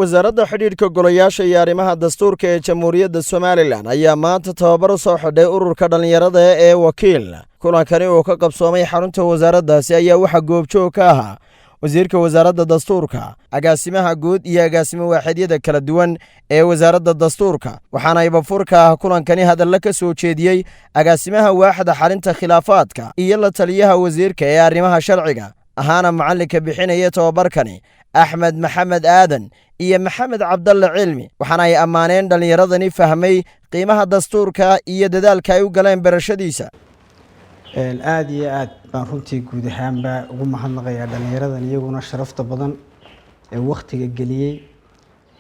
Wasaaradda Xidhiidhka Golayaasha iyo Arrimaha Dastuurka ee Jamhuuriyadda Somaliland ayaa maanta tababar u soo xidhay ururka dhallinyarada ee Wakiil. Kulankani oo ka qabsoomay xarunta wasaaraddaasi ayaa waxaa goobjoog ka ahaa wasiirka wasaaradda dastuurka, agaasimaha guud iyo agaasimo waaxeedyada kala duwan ee wasaaradda dastuurka. Waxaana ibafurka ah kulankani hadalla ka soo jeediyey agaasimaha waaxda xalinta khilaafaadka iyo la taliyaha wasiirka ee arrimaha sharciga, ahaana macallinka bixinaya tababarkani, Axmed Maxamed Aadan iyo Maxamed Cabdalle Cilmi. Waxaana ay ammaaneen dhallinyaradani fahmay qiimaha dastuurka iyo dadaalka ay u galeen barashadiisa. Aada iyo aad baan runtii guud ahaanba ugu mahadnaqayaa dhallinyaradan iyaguna sharafta badan ee wakhtiga geliyey,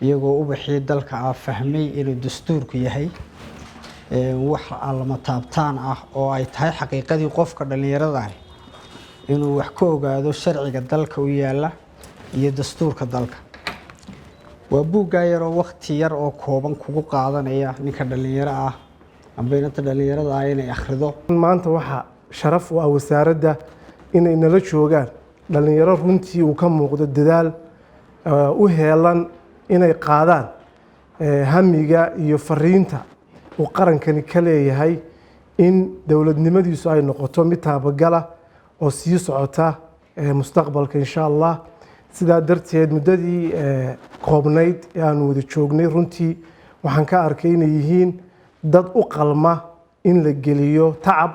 iyagoo ubaxii dalka ah, fahmay inuu dastuurku yahay wax lama taabtaan ah oo ay tahay xaqiiqadii qofka dhallinyarada ah inuu wax ka ogaado sharciga dalka u yaala iyo dastuurka dalka. Waa buuggaa yaroo wakhti yar oo kooban kugu qaadanaya ninka dhallinyaro ah amba inanta dhallinyarada ah inay akhrido. Maanta waxaa sharaf u ah wasaaradda inay nala joogaan dhallinyaro runtii uu ka muuqdo dadaal, u heelan inay qaadaan hamiga iyo fariinta uu qarankani ka leeyahay in dowladnimadiisu ay noqoto mid taabagala oo sii socota mustaqbalka, insha Allah. Sidaa darteed, muddadii koobnayd ee aanu wada joognay, runtii waxaan ka arkay inay yihiin dad u qalma in la geliyo tacab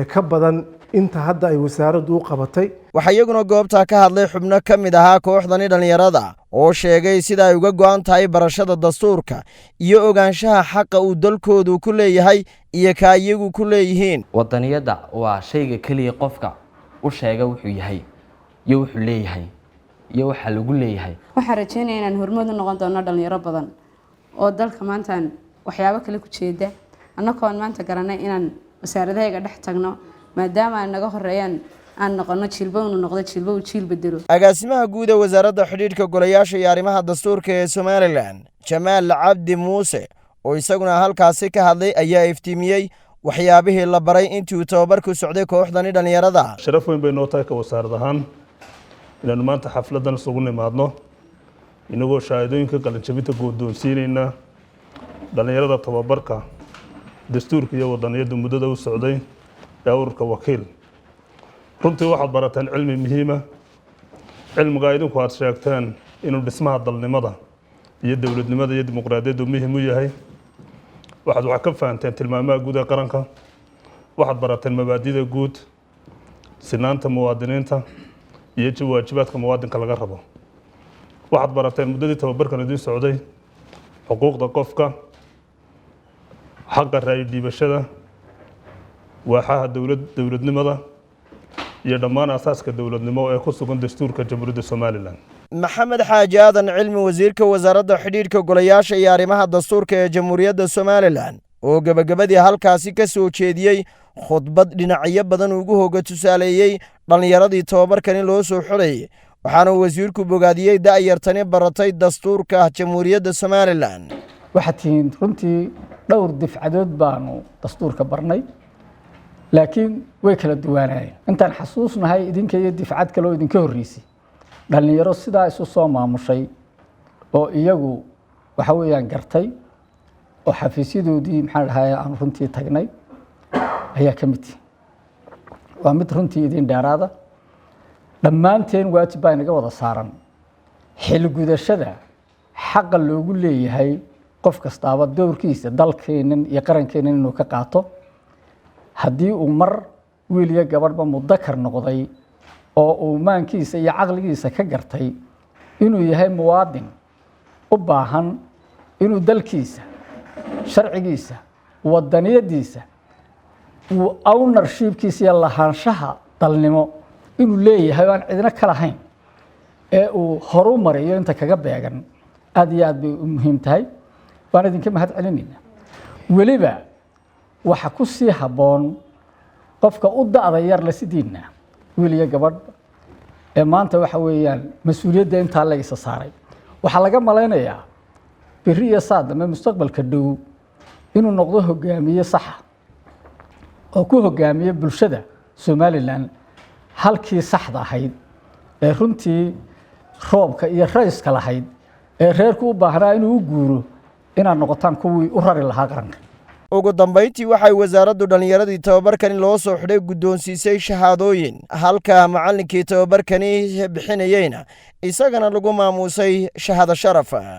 ka badan inta hadda ay wasaaraddu u qabatay. Waxaa iyaguna goobtaa ka hadlay xubno ka mid ahaa kooxdani dhallinyarada oo sheegay sida ay uga go'an tahay barashada dastuurka iyo ogaanshaha xaqa uu dalkoodu ku leeyahay iyo ka iyagu ku leeyihiin. Wadaniyadda waa shayga keliya qofka u sheega wuxuu yahay iyo wuxuu leeyahay iyo waxaa lagu leeyahay. Waxaan rajeynaya inaan hormood u noqon doono dhalinyaro badan oo dalka maantaan waxyaabo kale ku jeeda, annagoon maanta garanay inaan wasaaradahayga dhex tagno, maadaama ay naga horeeyaan, aan noqono jiilba unu noqdo jiilba uu jiil bedelo. Agaasimaha guud ee Wasaaradda Xidhiidhka Golayaasha iyo Arrimaha Dastuurka ee Somaliland, Jamaal Cabdi Muuse, oo isaguna halkaasi ka hadlay, ayaa iftiimiyey waxyaabihii la baray intii uu tababarku socday kooxdani dhallinyarada. Sharaf weyn bay noo tahay ka wasaarad ahaan inaanu maanta xafladdan isugu nimaadno, inagoo shahaadooyinka qalinjabinta go'doonsiinayna dhallinyarada tababarka dastuurka iyo wadaniyadda muddada u socday ee ururka Wakiil. Runtii waxaad barateen cilmi muhiima, cilmigaa idinku aad sheegteen inuu dhismaha dalnimada iyo dowladnimada iyo dimuqraadiyaddu muhiim u yahay. Waxaad wax ka fahanteen tilmaamaha guud ee qaranka. Waxaad barateen mabaadida guud, sinaanta muwaadiniinta iyo waajibaadka muwaadinka laga rabo. Waxaad barateen muddadii tababarkan idiin socday xuquuqda qofka, xaqa raayi dhiibashada, waaxaha dowladnimada iyo dhammaan asaaska dowladnimo ee ku sugan dastuurka Jamhuuriyadda Somaliland. Maxamed Xaaji Aadan Cilmi, wasiirka Wasaaradda Xidhiidhka Golayaasha iyo Arrimaha Dastuurka ee Jamhuuriyadda Somaliland, oo gebagabadii halkaasi ka soo jeediyey khudbad dhinacyo badan ugu hoga tusaaleeyey dhallinyaradii tababarkani loo soo xidhayay, waxaana wasiirku bogaadiyey da'yartani baratay dastuurka Jamhuuriyadda Somaliland. Waxaad tihiin runtii dhowr difcadood baanu dastuurka barnay, laakiin way kala duwaanaayeen. Intaan xasuusnahay, idinka iyo difcad kale oo idinka horreysay, dhallinyaro sidaa isu soo maamushay oo iyagu waxa weeyaan gartay oo xafiisyadoodii, maxaan dhahay, aan runtii tagnay ayaa ka mid tihi. Waa mid runtii idin dheeraada. Dhammaanteen waajib baa inaga wada saaran xilgudashada xaqa loogu leeyahay qof kastaaba dowrkiisa dalkeennan iyo qarankeennan inuu ka qaato. Haddii uu mar wiil iyo gabadhba mudakar noqday oo uu maankiisa iyo caqligiisa ka gartay inuu yahay muwaadin u baahan inuu dalkiisa, sharcigiisa, wadaniyadiisa, uu ownershipkiisa iyo lahaanshaha dalnimo inuu leeyahay oo aan cidina ka lahayn ee uu horu mariyo inta kaga beegan, aad iyo aad bay u muhiim tahay. Waan idinka mahad celinaynaa. Weliba waxa ku sii habboon qofka u da'da yar la sidiinna, wiil iyo gabadh, ee maanta waxa weeyaan mas-uuliyadda intaa la isa saaray. Waxaa laga malaynayaa berri iyo saa dambe, mustaqbalka dhow, inuu noqdo hogaamiye saxa oo ku hogaamiye bulshada Somaliland halkii saxda ahayd ee runtii roobka iyo rayska lahayd ee Ee reerku u baahnaa inuu u guuro, inaad noqotaan kuwii u rari lahaa qaranka. Ugu dambayntii, waxay wasaaraddu dhallinyaradii tababarkani loo soo xidhay guddoonsiisay shahaadooyin, halka macallinkii tababarkani bixinayeyna isagana lagu maamuusay shahaado sharaf.